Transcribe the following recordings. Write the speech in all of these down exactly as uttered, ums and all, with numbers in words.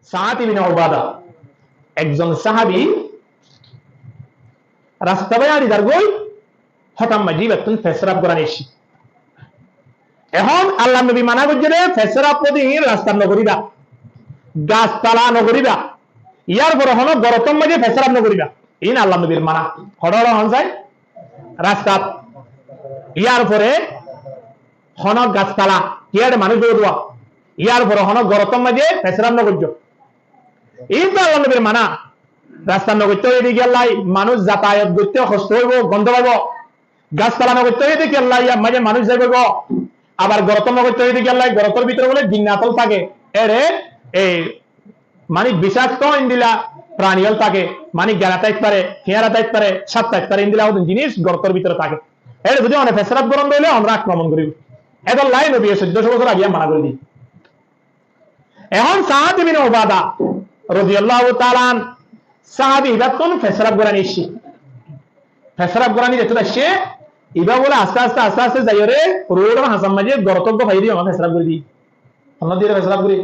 Saád ibne Ubada, ekzon sahábi, rasta bái áñçi zargói, hótat maijjé íbattún fesáf gorani aiccí. Ehón Allar nobi mana goijjé de, fesáf foti iín rastat nogoríba, gastala nogoríba, yárfore honó gorot maijjé fesáf nogoríba. Iín Allar nobir mana. Hoçé hoçé hon sai? Rastat. Yárfore honó gastala, kiyáre manúic dówa, yárfore honó gorot maijjé fesáf nogoijjó. Iín to Allar nobir mana. Rasta nogoitté óiye de kiyólla, manúic zatayat goitté hosto óibo, gondo faibo. Gastala nogoitté óiye de kiyólla, yar maijjé manúic zaibo, abar gorot nogoitté óiye de kiyólla, gorotor bútore bóle jinnat ól táke. Ére, e, mani bisakto endilla prani ól táke, mani gela táit fare, fiyara táit fare, sap táit fare, endilla hodún jinis gorotor bútore táke. Ére zodi one fesáf goron de óile onora akromon goríbo. Etolla nobiye soiddocó bosór age mana gorí diyé. Ehón Saád ibne Ubada rodiyallahu taala anhu, sahábi, íbattún fesáf gorani aiccí. Fesáf gorani zettó aiccé, íba bóle aste aste aste aste zaiyóre roódor hañsar maijjé gorot uggúa faiyé de, fesáf gorí diyé. Honnúa diyóre fesáf gorí?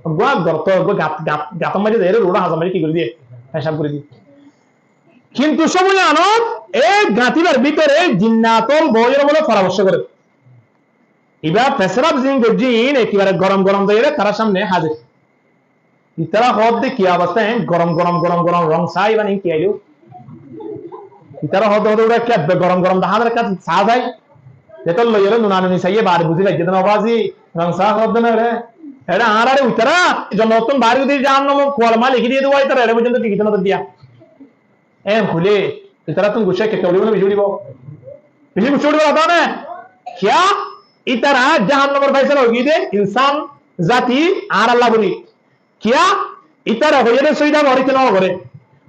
Uggúa gorot, uggúa gat, gat, gator maijjé zaiyóre roódor hañsar maijjé ki gorí diyé? Fesáf gorí diyé. Kintu sómoi anot e gat íbar bútore jinnat ól boiyóre bóle foramorcó goré. Íba fesáf ziín goijjé iín ekebare gorom gorom zaiyóre tarár sámne házir. Itará hoódde ki obosta, eén gorom gorom gorom gorom rong saá, íba iín ki ailó? Itará hoódde hoódde uçá ekebbe gorom gorom dahá zar, ekká saá sai. Zetólla loiyóre nuna nuni saiyé, baade buzí faijjé de no bázi, rong saá hoódde no ére. Ére añáráre uitará jonnotottún baáir gorí diyé, jahannamot kuwal maá lekí diyé de, uitará ére foijjonto ki kito no diya. Eén hoilé, ítarattún guccá kette uçíbo né beci uçíbo? Beci guccá uçíbo, hotá né? Kiyá? Ítara jahannamor faisala ói giyé de, insán zati añáralla fori. Kiyá? Ítara hoiyé de sóida goríte no goré.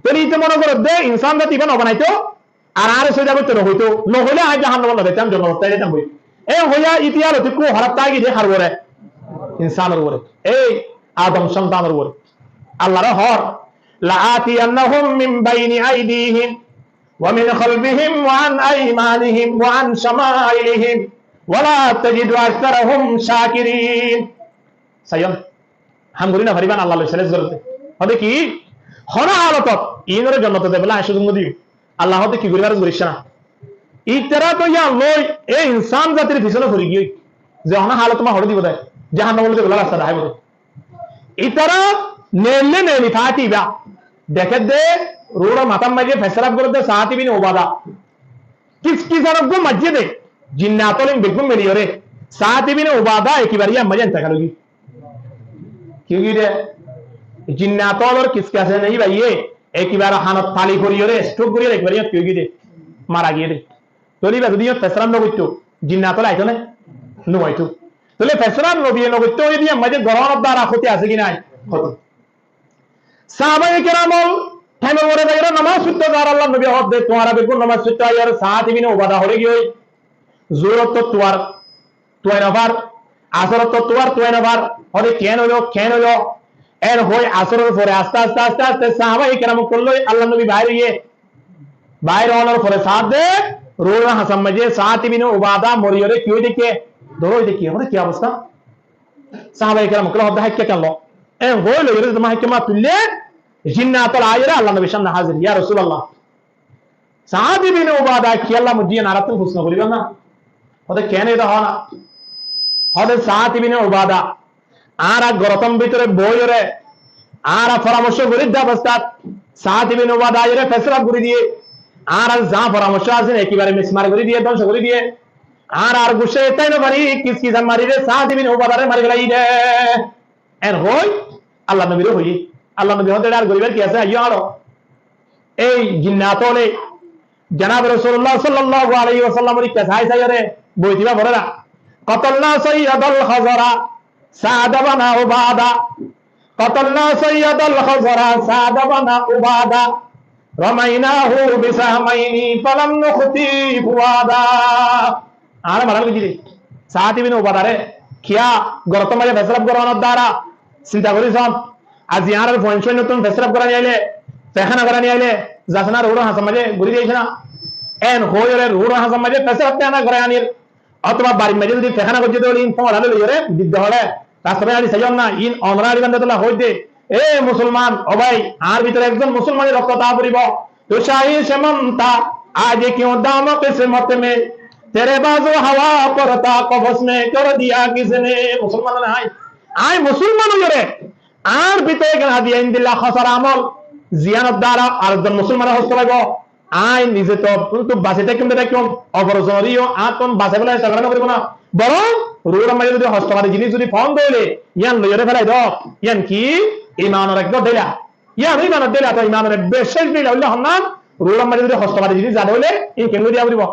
Tóile íte mone goré de insán zati íba no banaitó, ar añáre sóida goitté no hoitó. No hoilé añí jahannamot no zaitam, jonnot táki zaitam boi. Eén hoiyá íte yar otikku horaf táki de hár uore? Insánor uore. Ei Adom sontanor uore. Allare hoór, لآتينهم من بين أيديهم ومن خلفهم وعن أيمانهم وعن شمائلهم ولا تجد أكثرهم شاكرين. Saiyón, ham gorí no faribán, Allah loi challenge gorédde. Hoódde ki? Honó halotot iínore jonnotot zaibálla añí cúzug no diyum. Allah hoódde ki goríbar goríc na. Ítara to yían loi e insán zatir fisóne fori giyói. Ze honó halotot añáre hoçé dibo de, jahannamot loi zaibálla rasta daháibo de. Ítara neille neili faáti íba. Dekédde, ruúçor matár maijjé fesáf gorédde Saád ibne Ubada. Kiskisán uggúa maijjé de, jinnat ól ín beggún miliyóre Saád ibne Ubada ekibare yían maijjé intekal ói giyói. Ki ói giyói de? Jinnat ólor kiskisán íbayé ekibare hanot fali foriyóre, stroke goriyóre ekibare yían ki ói giyói de? Mara giyói de. Tóile íba zodi yían fesáf no goittó, jinnat óle aitó né? No aitó. Tóile fesáf nobiye no goittó, ói de yían maijjé goron dara hóti asé ki nái? Hóti. Sahabaye keramol thaimor uore zaiyóre nomás foittó zar, Allar nobi hoódde, tuáñra beggún nomás foittó aiyóre, Saád ibne Ubada hoçé giyói, zuhur ottu tuar tuai no far, asor ottu tuar tuai no far, hoódde keén óilo, keén óilo. Eén hoi asóror fore aste aste aste aste sahabaye keram ókkol loi Allar nobi baáir óiye. Baáir ónor fore saádde ruúr hañsar maijjé Saád ibne Ubada moriyóre ki ói dekíye, dóra ói dekíye, hoódde ki obosta? Sahabaye keram ókkole hoódde háikka keén lo? Eén hoi loiyóre zetomá háikka ma tuille, jinnat ól aiyóre Allar nobir sámne házir, ya Rosulallah. Saád ibne Ubada kiyólla moijjé yían añárattún fusno goríba na? Hoódde keén ede hoó na? Hoódde Saád ibne Ubada añára gorotor bútore boiyóre añára foramorcó gorídde obostát Saád ibne Ubada aiyóre fesáf gorí diyé. Añárar za foramorcó asé ekibare mismar gorí diyé, dóngco gorí diyé. Añára ar guccá ettai no fari, kiskisán mari de Saád ibne Ubadare mari félai de. Eén hoi Allar nobire hoiyé. Allar nobi hoódde, ar goríbar ki asé, aiyó añáro. Ei jinnat óle janabe Rosulullah sallallahu alaihi wasallamor ikká sai saiyóre boitiba forera. قتلنا صياد الخزرع سعد بن عبادة. قتلنا صياد الخزرع سعد بن عبادة. رميناه بسهمين فلم نخطئ فؤادا. Añára marar goijjí de. Saád ibne Ubadare kiyá gorotor maijjé fesáf goronor dara sinta gorí son. Azi añárar fuain cúainottún fesáf gorani aile, fekhána gorani aile, zasé na ruúr hañsar maijjé gorí diyé na. Eén hoiyóre ruúr hañsar maijjé fesáf fekhána gorí anir. Otoba barir maijjé zodi fekhána goijjé de óile, ín fóñla loiyóre didde hoilé, Rasta bái añára saiyum na, in onora añára bande tola hoóidde, e musolman, ó bái, añár bútore ekzon musolmanor rokto táa foribó. تو شاہی شمن تھا، آج کیوں دام قسمت میں، تیرے بازو ہوا پر تھا، قفس میں کر دیا کس نے۔ Musolman añí, añí musolman óiyore, añár bútore kene diya endilla hosar amol, ziyánor duara arekzon musolmane hosto faibo, añí nize to, to basi tákiyum de tákiyum, ofor zone yó añáttu basi félai cesta gorá no foribo na. Borong ruúr maze zodi hostokari jinis zodi fon de óile, yián loiyore félai do, yián ki imanor ek dóilla? Yián imanor dóilla, to imanor ek céc dóilla óile honnán, ruúr maze zodi hostokari jinis za de óile, in kengori diya foribo?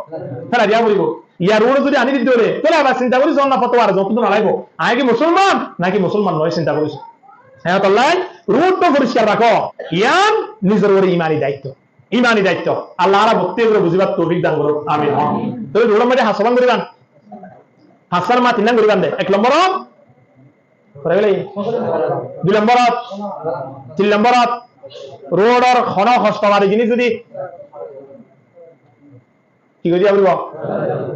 Félai diya foribo. Yián ruúr zodi aní dite óile, tóile abar sinta gori zon na fotowar zon kudu no laibo. Añí ki musolman, naki musolman noó, sinta gori. Hétolla ruúr to foriskar rakó, yián nizor uore imani daitto. Imani daitto. Allah añára fottí gure buzibar toufik dan gorouk. Amin. Tóile ruúr maze hañsán goriban. Hañsán ma tin dan goriban de. Ek lombor, dui lombor, tin lombor, ruúr hosto bari jinis zodi ki gori diya foribo?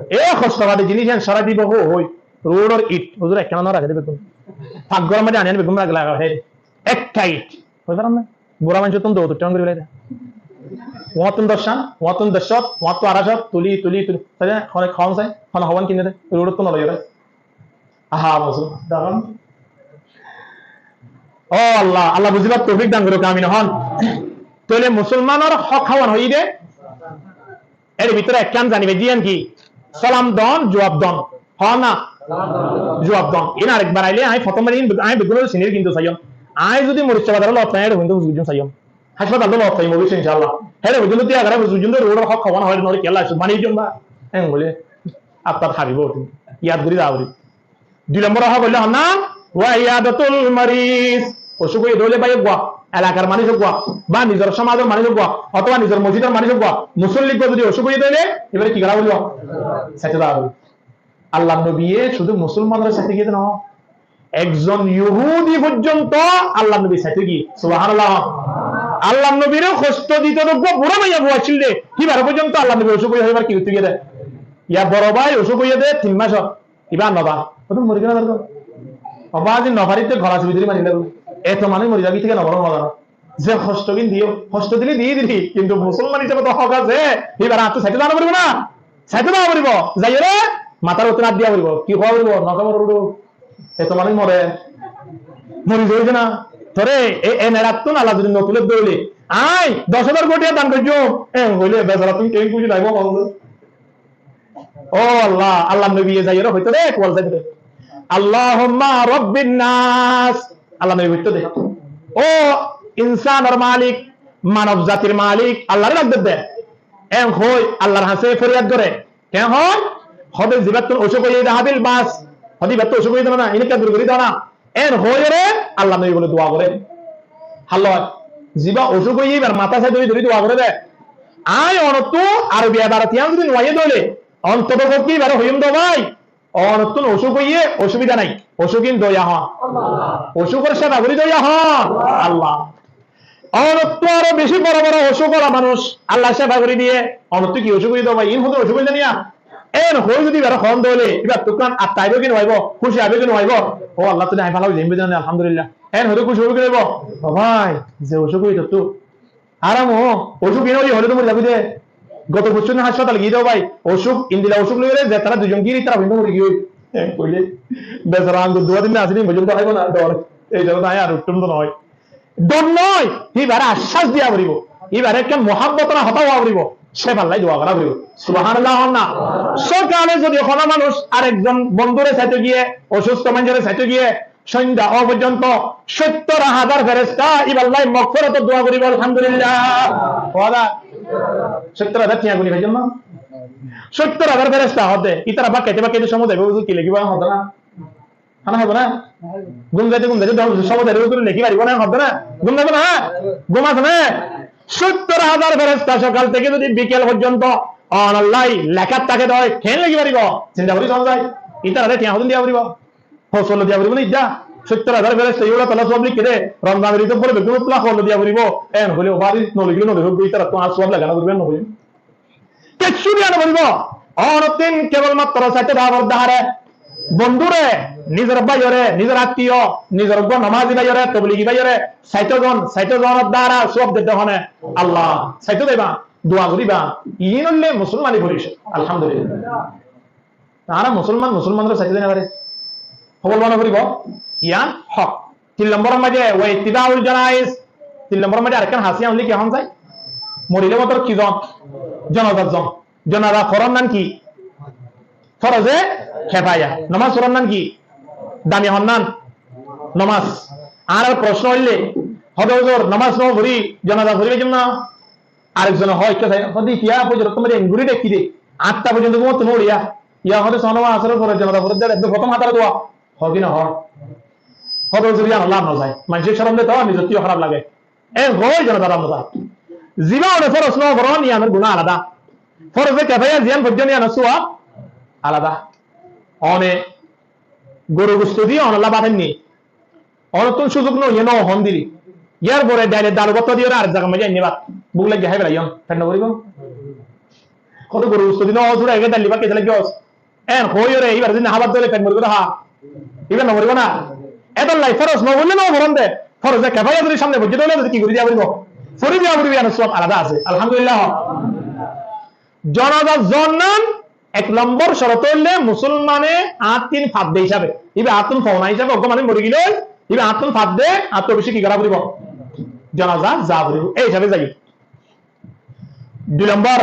E hosto bari jinis yián sórai dibo hó hoi. Ruúr it, huzur ekkán no rakí de beggún. Pak goror maze ani ani beggún rakí lagai. Ekka it. Hoi faran na? Bura maincóttun dou tuttán gori félai de. Uáñttun doccán, uáñttun doccót, uáñttun arácót, tuli, tuli, tuli. Sai de, hone hom sai, hone hoban kine de, ruúrottun no loiyore. Aha, buzó, dekón. Ó Allah, Allah buzibar toufik dan gorouk, amin hon. Tóile musolmanor hók háwan hoiyé de, Ér bútore ekkán zani faijjí, yián ki? Salam don, zuab don. Hó na? Zuab don. Iín arekbar aile, añí fottóm bari iín, añí beggúnore sinir kintu saiyum. Añí zodi moris bazaror lot fai, éçe foijjonto fus goijjum saiyum. Hácpatal lot fai, moris incállah. Héçe foijjonto tiya gorá, fus goijjonto ruúr hók háwan hoiyé, nore kiyólla asó, mani goijjum ba. Eén hoilé, attat hábibo, yad gorí za gorí. Dui lombor hók óilde honnán, wa iyadatul marid. Ocúk óiye de óile bái uggwá, elakar manúic uggwá, ba nizor somajor manúic uggwá, otóba nizor mosjidor manúic uggwá, musolli uggwá zodi ocúk óiye de óile, ibáre ki gorá foribo? Saitó za foribo. Allar nobiye cúdu musolmanore saitó giyé de noó, ekzon yohudi foijjonto Allar nobi saitó giyé. Subhanallah. Allar nobire hosto dito de uggwá bura maiyafua accíl de, híbare foijjonto Allar nobi ocúk óiye, híbare ki goittó giyé de? Ya boro bái ocúk óiye de tin mac. Ibá no za. Ó to mori giyé no za. Ó bái, aijja no fari de gola cibi dóri mari félaibo. Eto manúic mori zagói, thík no, boro no za. Ze hosto gín diyó, hosto dile di dile, kintu musolman hísabe to hók asé, ibár añáttu saitó za no foribo na? Saitó za no foribo. Zaiyóre matár uore át diya foribo. Ki hoó foribo? No za, moro uçó. Eto manúic more. Mori zaibo na. Tore e, e nerattún Allah zodi no tule de óile, añí doc házar koti dan goijjum. Eén hoilé besarattún keén kúci naibo, hoó. Ó Allah, Allar nobiye zaiyóre hoitó de, kuwal zaitó de. Allahumma rabbin nas. Allar nobi hoitó de. Ó insanor malik, manob zatir malik, Allare dak de de. Eén hoi, Allar hañsé foriyad goré. Keén hoi? Hóde zibáttun ocúk óiye de Habil bas. Hóde ibáttu ocúk óiye de na, iín ekka dur gorí do na. Eén hoiyóre Allar nobi bóle dua goré. Hállo, zibá ocúk óiye ibár matá sai dóri dóri dua goré de. Añí onottú Arobi ebarat yián zodi no aiyé de óile, ontoto fokki ibáre hoiyum de bái, onottún ocúk óiye, ocúbida nai. Ocúk ín doya hon? Ocúkor sefa gorí doya hon? Allah. Onottú aró beci boro boro ocúk ola manúic Allah sefa gorí diye. Onottú ki ocúk óiye de bái? Iín hoddúr ocúk óiye de niya? Eén hoi zodi ibáre hoón de óile, ibáttu ekkán atta aibo ki no aibo? Kúci aibo ki no aibo? Ó Allah, tui añí fala ói zaiyum de, alhamdulillah. Eén hoi kúci aibo ki no aibo? Ó bái, ze ocúk óiye tottú. Aram ó, ocúk iín óiye hoilé to mori zabi de. Goto foccún hácpatal giyé de bái, ocúk, endilla ocúk loiyóre ze tará duizon giyé, tará foijjonto mori giyé. Eén hoilé, besara angur duwa din asé de, foijjonto háibo na, dor. Ei zone añí ar uçthum de noó. Dor noó, ibáre accas diya foribo. Ibáre ekkán muhábbotor hotá hoó foribo. Sefallai dua gorá foribo. Subhanallah, hon na? Sókale zodi hono manúic arekzon bondúre saitó giyé, osusto maincóre saitó giyé, sóinda ó foijjonto sóttor házar feresta ibállai mogferator dua goribo, alhamdulillah. Hoó de, sóttor házar tiañ guni faijjum na? Sóttor házar feresta hoó de, ítara bát háite bát háite somot zaibo, huzur ki lekibo, hoó de na? Hána háibo na? Gúm zaite gúm zaite somot zaibo, huzur leki faribo na, hoó de na? Gúm zaibo na? Gúm asé na? Sóttor házar feresta sókal táki zodi bikel foijjonto onollai lekat táke de óile, keén leki faribo? Sinta gori só zai. Ítarare tiañ hodún diya foribo? Hósol diya foribo né ida? Sóttor házar feresta iyóla tala suwab likké de. Romzanor idor fore beggún tala hósol diya foribo. Eén hoilé ó bái, no likíle no lekók goi, ítarattú añár suwab lekana foribo, eén no hoilé. Kessú diya no foribo. Onottún kebol matro saitó de abar dahare. Bondúre, Nizor báiyoré, nizor attiyo, nizor uggwá nomazi báiyoré, tobligi báiyoré, saito zon, saito zonor dara suwab dedde hone? Allah. Saito zaiba, dua goriba. Iín óile musolmani foric. Alhamdulillah. Añára musolman, musolmanore saito zai no fari. Hobol bana foribo. Yián hók. Tin lomboror maze, wa ittibaul janaiz. Tin lomboror maze arekkán hasiya óile ki hon sai? Morile motor ki zon? Jonazar zon. Jonaza foron nan ki? Foroze kefaya. Nomaz foron nan ki? Dami hon nan? Nomaz. Añárar proshno óile, hode huzur, nomaz no fori, jonaza fori faijjum na? Arekzone hoó, ikká sai, hode kiya, fojor ottu maze enguri dekki de. Añtta foijjonto gúmottú no uçiya. Iya hode sónoma asóror fore jonaza fore de, ekdom fottóm hátara duwa. Hoó ki no hoó? Hode huzur, yián lab no zai. Maincé corom de to, nizottú hóraf lage. En hoi jonaza ramota. Ziba one foroz no foron, yiánor guná alada. Foroze kefaya ziyan foijjon, yiánor suwab alada. One goru gusto diye onolla bát ainné. Onottún suzuk no, iye no hon diri. Yar fore daile dalu botta diye arek zagar maze ainné bát. Buk lagile hái felaiyon. Fet no foribo? Hoto goru gusto di no, sura ege dail diba, kete lagos. En hoiyore, ibar zodi no hábar dóile pet moribo de há. Ibar no moribo na. Etolla foroz no foille no foron de. Foroze kefaya zodi samne foijje dóile zodi ki gori diya foribo? Fori diya foribo, yián suwab alada asé. Alhamdulillah. Jonaza zon nan ek lombor corot óile musolmane añttin fadde hísabe. Iba añttun fona hísabe, uggwá manúc mori gile, iba añttun fadde, añttun beci ki gora foribo? Jonaza za foribo. Ei hísabe zai. Dui lombor,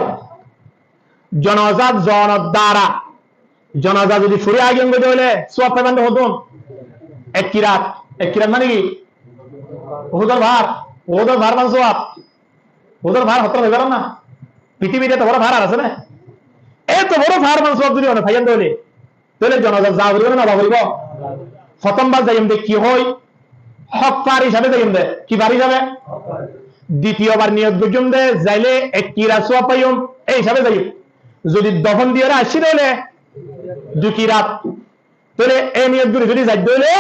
jonaza zonor dara. Jonaza zodi fori aigiyói de óile, suwab faiban de hoddún? Ek kirat. Ek kirat mane ki? Uhudor fahar. Uhudor fahar man suwab. Uhudor fahar hotó faibar na? Pitibit eto boro fahar ar asé na? Eto boro fahar man suwab zodi one faiyan de óile, tóile jonaza za foribo na no za foribo? Fottóm bar zaiyum de ki hoi? Hók far hísabe zaiyum de. Ki far hísabe? Ditiyo bar niyot goijjum de, zaile ek kirat suwab faiyum, ei hísabe zaiyum. Zodi dofon diyore aiccí de óile dui kirat. Tóile e niyot gori zodi zai de óile,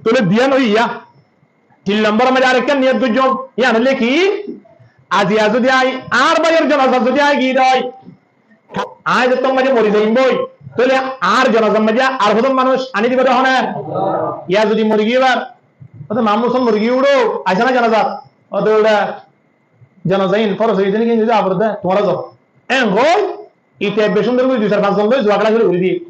tóile diyan óiye. Tin lombor maze arekkán niyot goijjum, yián óile ki? Aziya zodi añí, añár báiyor jonazat zodi añí giyé de ói, añí zottót maze mori zaiyum goi, tóile añár jonazat maze ar hodún manúc aní dibo de hone? Yián zodi mori giyé bar, óte Mahamud Hosón mori giyé uçó, aicá na jonazat? Óte uçá, jonaza in foroz óiye de, ki zodi abar de, tuáñra zo. En hoi, ite beci cúndor gori dui sair fañs zon loi zuwa kéla cúru gori diye.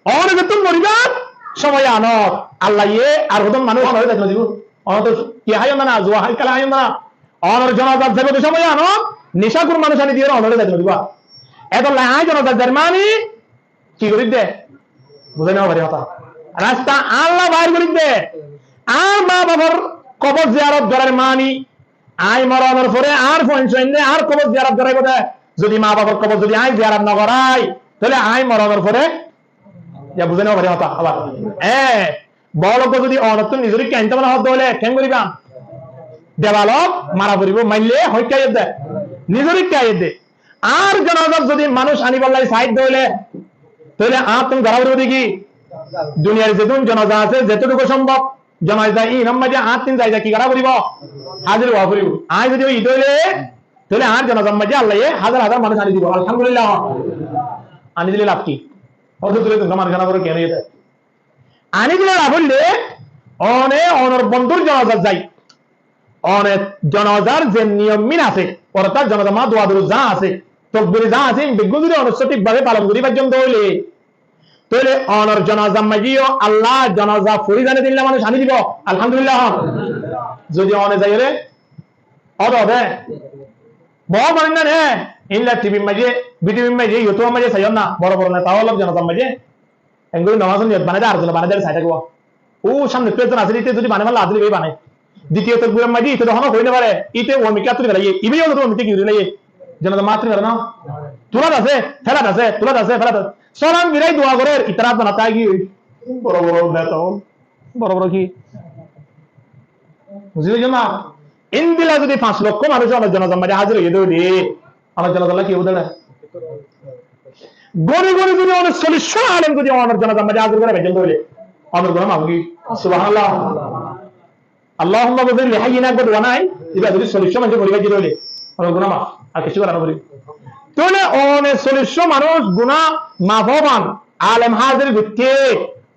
One zettún moribar somoi anot, Allaye ar hodún manúc onore zaito no dibo. One to ki háiyon na, zuwa hái kéla háiyon na. Onor jonazat zaibo de somoi anot, necakur manúc aní diyore onore zaito no dibo. Etolla añí jonazat zair mani ki gorir de? Buzái no fari hotá. Rasta Allah bair gorir de. Añár ma bafor kobor ziyarot gorar mani Añí moronor fore añár fuain suainne añár kobor ziyarot goraibo de. Zodi ma bafor kobor zodi añí ziyarot no gorai, tóile añí moronor fore, ya buzái no fari hotá abar. E, bol uggwá zodi onottú nizor ikká aintó mane hoó de óile, ken goriba? Dewalot mara foribo, maille hoikka aiyé de. Nizor ikká aiyé de. Añár jonazat zodi manúc anibálla said de óile, tóile añáttun gora foribo de ki? Duniyar zedún jonaza asé, zetoduk sombob, jonaza inor maze añáttun zai zai ki gora foribo? Házir ówa foribo. Añí zodi ói de óile, tóile añár jonazar maze Allaye házar házar manúc ani dibo. Alhamdulillah. Ani dile laf ki? Hoto dile to manúc ana gore kene ete. Ani dile laf óile, one onor bondur jonazat zai. One jonazar ze niyom min asé, orthat jonazar maze dua durud za asé, tokbir za asé, beggún zodi one sothik bábe palon gori faijjon de óile, tóile onor jonazar maze yo Allah jonaza fori zane dilla manúc ani dibo. Alhamdulillah. Zodi one zaiyore, odo de. Bout manúc nane, inla T V maze, video maze, YouTube maze saiyon na, boro boro neta ólor jonazar maze. Engori nomazor niyot banai de, ar zone banai de, sai tákibo. Ó samne tu ekzon asé, ite zodi banai falla adil bái banai. Ditiyo tokbiror maze ite to hono hoi no fare, ite o mikká tuli felaiye, ibe yo to o mikká ki gori felaiye. Jonazar maze tuli fare na. Tulat asé, felat asé, tulat asé, felat asé. Salam firai dua gorer, itar at banat táki oi. Boro boro neta ól. Boro boro ki? Buzí faijjó na? Endilla zodi fañs lokko manúc onor jonazar maze házir óiye de óile, onor jonazar lla ki óibo de? Goni goni zodi onor sollic có alem zodi onor jonazar maze házir gorai faijjon de óile, onor guná maf óibo. Subhanallah. Allahumma gfir li hayyina, gfir lana, iba zodi sollic có manúc mori faijje de óile, onor guná maf, ar kessú gorá no foribo. Tóile one sollic có manúc guná maf óiban, alem házir goitte,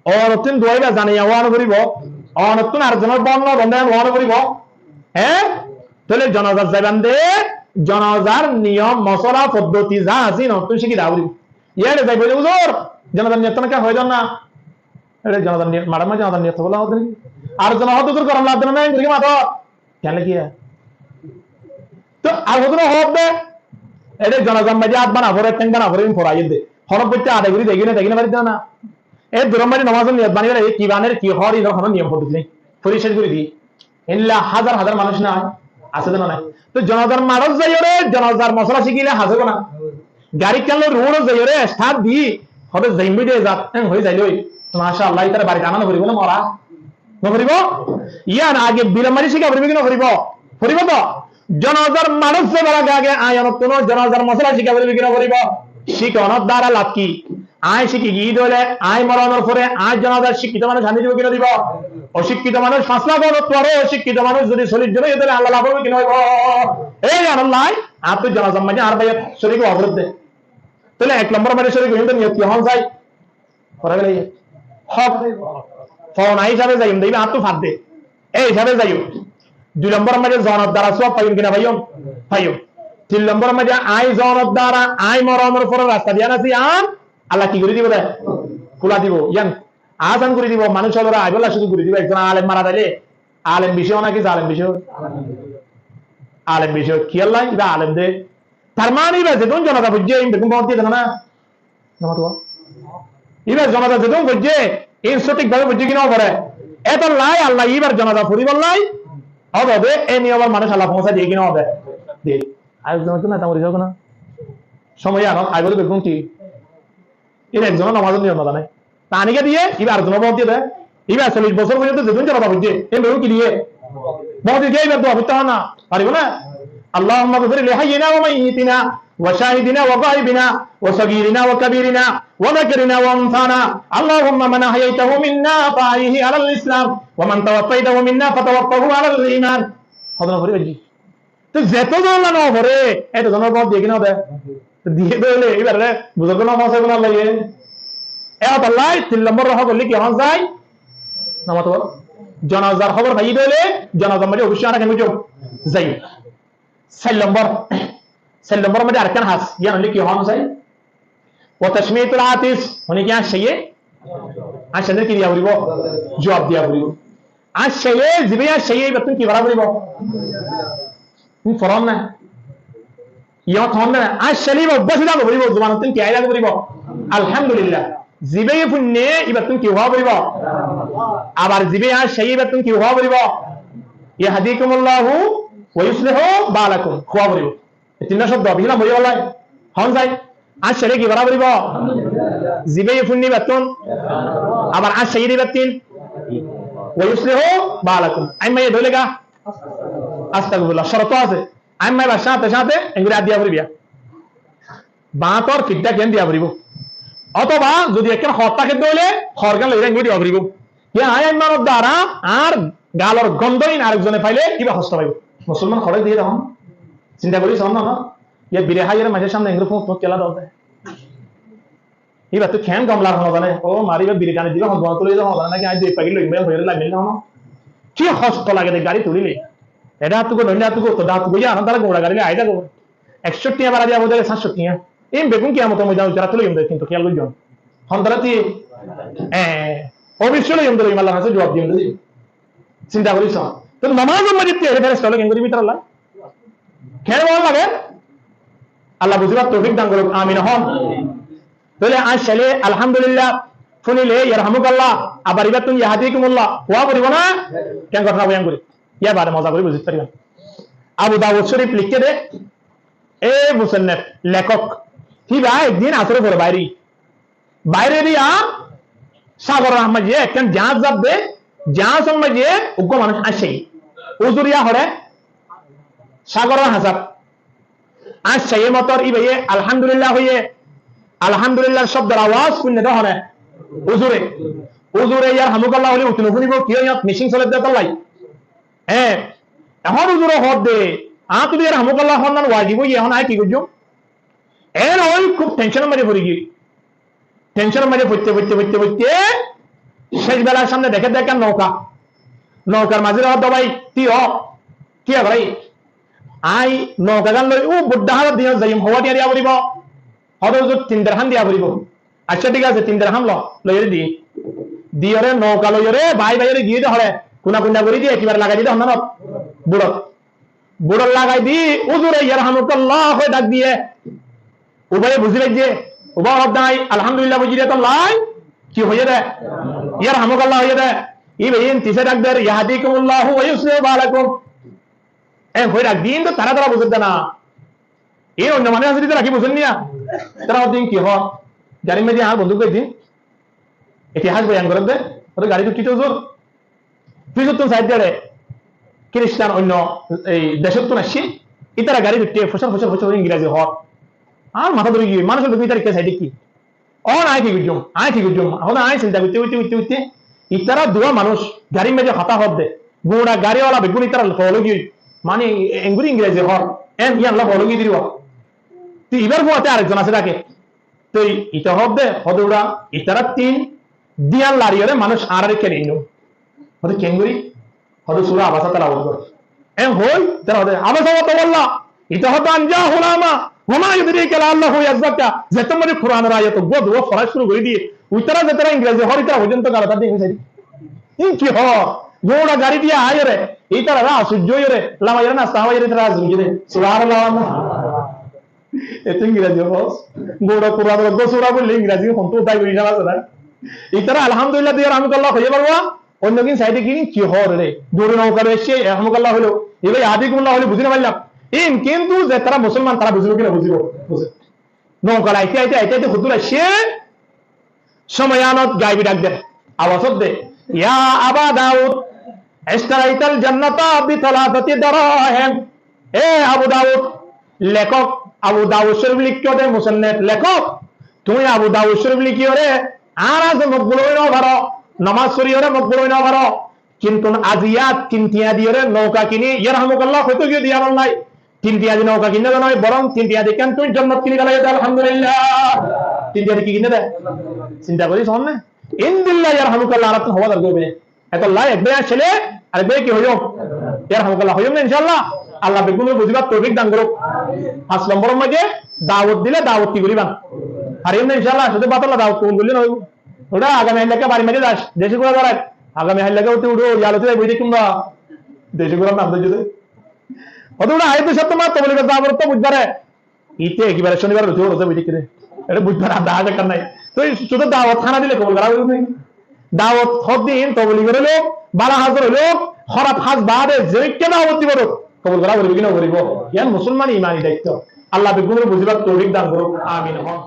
Onottún duwa íba zaniya ówa no foribó. Onottún ar zonor bor no bondá ówa no foribó. Hé? Tóile jonazat zaiban de, jonazar niyom, mosola, foddoti za asé, onottún cíki za foribó. Yían zai bóle, "Huzur, jonazar niyot to hoi don na." Ere jonazar niyot, maçor maze jonazar niyot hoibolla hoódde naki? Ar zone hoódde, "Huzur, gorom lagedde na, engori mato." Kiyólla kiyá? Tó ar hodún hoódde, ere jonazar maze át bana fore, théng bana fore, ín fora aiyédde. Honó boitte ade gori degi na, degi no faridde na. E duror maze nomazor niyot bani gele, e ki baner, ki hoór, inor honó niyom foddoti nai. Fori céc gori di. Endilla házar házar manúic nai, asé de no nai? Tó jonazar maçot zaiyóre, jonazar mosola cíkile hás óibo na? Gari ekkán loi road ot zaiyóre start di, hobe zaiyum de zat, en hoi zailoi. Masha Allah, ítare barit ana no foribo na mora? No foribo? Yían age bilor maze cíka foribo ki no foribo? Foribo to? Jonazar maçot zaibar age age añí onottún jonazar mosola cíka foribo ki no foribo? Cíka onor duara laf ki? Añí cíki giyí de óile, añí moronor fore añí jonazar cíkkito manúic ani dibo ki no dibo? Ocíkkito manúic, fañs lak onottú aró ocíkkito manúic zodi sollic zon óiye, tóile Allah laf óibo ki no óibo? Ei yían Allah, añáttu jonazar maze añár bái córik ówa foribó de. Tóile ek lombor maze córik óiyum de niyot ki hon sai? Fora gele hok. Fona hísabe zaiyum de, íba añáttu fadde. Ei hísabe zaiyum. Dui lombor maze zonor duara suwab faiyum ki no faiyum? Faiyum. Tin lombor maze añí zonor duara, añí moronor fore rasta diyan así, añár Allah ki gori dibo de? Kula dibo. Yían asan gori dibo, manúic ókkol ore aibólla cúru gori dibo. Ekzon alem mara zaile, alem beci ó naki zalem beci ó? Alem beci ó. Kiyólla? Íba alem de. Tar mane íba zedún jonaza foijje, ín beggún bóut diye de na? Na matuwa? Íba jonaza zedún foijje, ín sóthik bábe foijje ki no fore? Etolla Allah íbar jonaza foribolla hoó de, e niyomor manúic Allah foóñsai diye ki no de? Diye. Ar ekzon ekzon neta mori zagói na. Somoi yían aibó de beggún ki? Ín ekzonor nomazor niyom no zane. Tani ke diye, íba ar zone bóut diye de. Íba sollic bosór foijjonto zedún jonaza foijje, en beggún ki diye? Bóut diye, íba dua foitte na, faribo na? اللهم اغفر لحينا وميتنا وشاهدنا وغائبنا وصغيرنا وكبيرنا وذكرنا وأنثانا. اللهم من أحييته منا فأحيه على الإسلام ومن توفيته منا فتوفه على الإيمان. Hodún fori bajji. Tó zeto zon no fore, eto zonor bóut diye ki no de? Diye de óile, íbaré buzurgo no fóñsaibo na Allah ye. E otolla tin lombor hok óilde ki hon sai? Na matuwa? Jonazar hóbor faiyi de óile, jonazar maze oboicco añára ken goijjum? Zaiyum. Sair lombor, sair lombor maze arekkán hás, yían óilde ki hon sai? وتشميت العاطس, mane ki añcaiye? Añcaile ki diya foribo? Juwab diya foribo. Añcaiye, zibe añcaiye, íbattún ki gora foribo? Tumi foron na? Yían hoón na? Añcaile íba ubbasi táka foribo, zubanottún ki aái táka foribo? Alhamdulillah. Zibe fúinne, íbattún ki hoó foribo? Abar zibe añcaiye, íbattún ki hoó foribo? يهديكم الله ويصلح بالكم hoó foribo. E tinno cobdo beci lamba óiye bála. Hon sai? Añcaile ki gora foribo? Zibe fúinne íbattún. Abar añcaiye de íbattún. ويصلح بالكم. Aimma ye dóile ga? Astagfirullah. Córot asé. Aimma ye bas cáñte cáñte engori át diya foribo. Bañtor fiddá ken diya foribo. Otoba zodi ekkán hoor táke dóile hoor gán loi engori diya foribo. Yá, añí aimmanor duara añár galor gondo ín arek zone faile íba hosto faibo. Musolman hoçé diye dehón. Sinta gori só na, na? Yá, biri háiyore maincór samne engori fuñt fuñt kela dóde. Íba to keén gom lage no zane. Ó mari, íba biri tani diba hon, duan tuli diba hon zane naki, añí dui pagil loiyum, hoiyore lami no. Ki hosto lage de gari tulile. Ede atugo, noile atugo, to atugo, yá, añára tara gura gari loi aái táko. Ekcó tiya bara diya bóle saitcó tiya. Ín beggún kiyamotor moidan uttara tuli loiyum de, kintu kiyal goijjón. Hon tara ti, eh, obicce loiyum de, loiyum, Allar hañse juwab diyum de. Sinta gori só. Tó nomazor maze tiyari feresta ókkole keén gori bútore Allah? Keén gori Allah? Allah buzibar toufik dan gorouk, amin hon. Tóile añcaile alhamdulillah, fúnile yarhamukallah, abar íbattún yahdikumullah hoó foribo na? Keén gori na hoó, yían gori. Yá bade moza gori buzi faribá. Abu Dawud Shorif likké de, e musannif, lekók, híba ek din asóre fore baire Baire diya sagoror maze ekkán jaáñs zadde, jaáñsor maze uggwá manúic añcaiye. Uzur yá hoçé? Sagoror hañsat. Añcaiye motor íbaye alhamdulillah hoiye, alhamdulillar cobdor awaz fúinne de hone? Uzure. Uzure yarhamukallah hoile uthi no fúnibo, kiyá yían mecin soler de tollai. E, ehón uzure hoódde, añáttu de yarhamukallah honnan wajib óiye, ehón añí ki goijjum? Ere ói kúb tensionor maze fori giyói. Tensionor maze foitte, foitte, foitte, foitte, céc belar sámne deké de ekkán nouka. Noukar mazé hoódde, "Bái, ki ó? Ki ó goró?" "Añí noukagán loi ó Buddha hálar diyot zaiyum, hoówa tiyá diya foribó, hoódde huzur tin derhám diya foribó." "Accá, thík asé, tin derhám lo, loiyóre di." Diyoré nouka loiyóre bái báiyore giyé de hoçé, kuna kuna gorí diye, ekebare lagai diye de honnánot, buçot. Buçot lagai di, huzure yarhamukallah hoi dhak diye. Ubaye buzí faijje, uba hoódde, "Alhamdulillah" buzí de tollá, ki hoiyé de? Yarhamukallah hoiyé de. Íba iín tisé dhak der, "Yahdikumullahu wa yuslihu balakum." En hoi dhak di, kintu tará tará buzé de na. Iín oinno manúic asé de, tará ki buzé niya? Tará hoódde ki hoó? Garir mazé añár bondú uggúa din itihas boyan goré de, hoódde garit uthíte huzur, fisóttun saidde re Kiristan oinno ei decóttun aiccé, ítara garit uthíte fusar fusar fusar Ingrezi hoór. Añár matá dóri giyé, manúic ókkol ítara ekká saidde ki? Ó, añí ki goijjum, añí ki goijjum? Ehón añí sinta goitte goitte goitte goitte, ítara duwa manúic garir mazé hotá hoódde, gura gari wala beggún ítara fol ói giyói, mani engori Ingrezi hoór, en yían loi fol ói giyói dé. Te ibar fuañte arekzon asé táke. Te ita hoódde, hoódde ura, ítara tin diyan lariyóre manúic añáráre keninnú. Hoódde kengori? Hoódde sura Abasa telawot gor. En hoi, ítara hoódde, "Abasa wa tawalla." Ita hoódde, "An ja'ahul a'ma, wa ma yudrika la'allahu yazzakka." Zetót mazé Kuranor ayat uggúa duwá fora cúru gorí diye, ítara zetara Ingrezi hoór, ítara foijjonto galot ar diye. Iín ki hoó? Gura gari diya aiyóre, ítarare asujjo óiyore, lamaiyóre nasta hawaiyóre ítara asujjo óiye de. Subhanallah. Etún Ingrezi hoós. Gura Kuran or uggúa sura foille Ingrezi hontú dai boi zana asé na. Ítara Alhamdulillah de yarhamukallah hoiyé faribó. Oinno gin saidde gin ki hoór re? Duri nouka loi aiccé, yarhamukallah hoilo. Iba yahdikumullah hoile buzí no faillám. Iín kintu ze tará musolman tará buzibo ki no buzibo? Buzibo. Nouka loi aite aite aite aite huddur aiccé, Cómoi yíanot gaibi dhak der. Abas ódde, "Ya Aba Dawud, ishtaraital jannata bi talatati darahim." E Abu Dawud, lekók, Abu Dawud Córif lekíyé de, musonnif lekók, tuñí Abu Dawud Córif lekíyore, añára ze mokbul ói no faró, nomaz foriyore mokbul ói no faró, kintu aijja tin tiañ diyoré nouka kiní, yarhamukallah hoitó giyé de yíanor lai. Tin tiañ di nouka kinné de noó, borong tin tiañ di keén tuñí jonnot kiní félaiyo de, alhamdulillah. Tin tiañ di ki kinné de? Sinta gorí sóo né? Indilla yarhamukallah añárattún hoówa zargói. Etolla ek bái accíle, arek báye ki hoiyum? Yarhamukallah hoiyum né, incállah? Allah beggúnore buzíbar toufik dan gorouk. Fañs lombor or maze dawot dile dawot ki goríba? Faiyum né, incállah? Cúdu bátolla dawot kobul goillé noóibo. Uçá agami hailla bari maze zas, deci gura darai. Agami hailla uçí uçó, yaloti zai boi táikkum ba. Deci gurar nam dóijjo de. Óde uçá aiyé de sótto ma tobligor dawot to buijjó re. Ite ekibare cónibar uçí uçó zai boi táikkum de. Ere buijjó na, dawot ekkán nai. Toi cúdu dawot hána dile kobul gora óibo né? Dawot hoddin tobligor óilok, bála házor óilok, hóraf ház bade zeikká dawot dibo de kobul gora óibo ki no óibo? Yián musolman imani daitto. Allah beggúnore buzíbar toufik dan gorouk. Amin. Hon.